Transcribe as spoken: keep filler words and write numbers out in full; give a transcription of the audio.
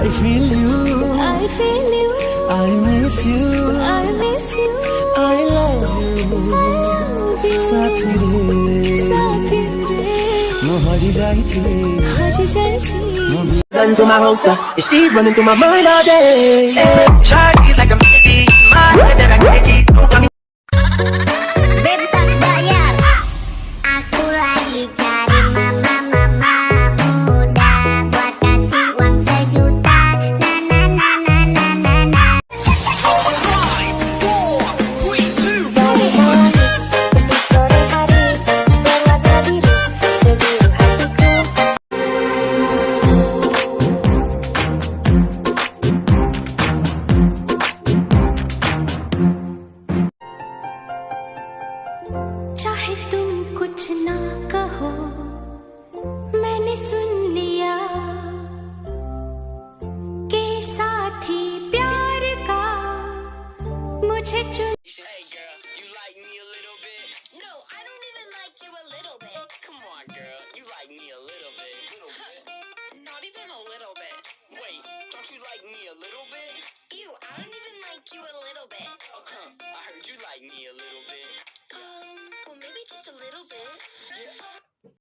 Feel you, I feel you, I miss you, I miss you, I love you, I love you. साथी रे, साथी रे, ମୁଁ ହଜି ଯାଇଛି। हज जाइए। Run to my house, uh, she's running through my mind all day. Shawty's like a melody in my head that I can't keep. Don't tell me Bebas bayar. Aku lagi cari mama-mama muda buat kasih uang sejuta. Na na na na na na na. चाहे तुम कुछ ना कहो, मैंने सुन लिया के साथी प्यार का मुझे चुन Hey girl, you like me a little bit? No, I don't even like you a little bit. Come on, girl, you like me a little bit. Little bit? Not even a little bit. Wait, don't you like me a little bit? Ew, I don't even like you a little bit. Oh, huh, I heard you like me a little bit. Um, well, maybe just a little bit. Yeah.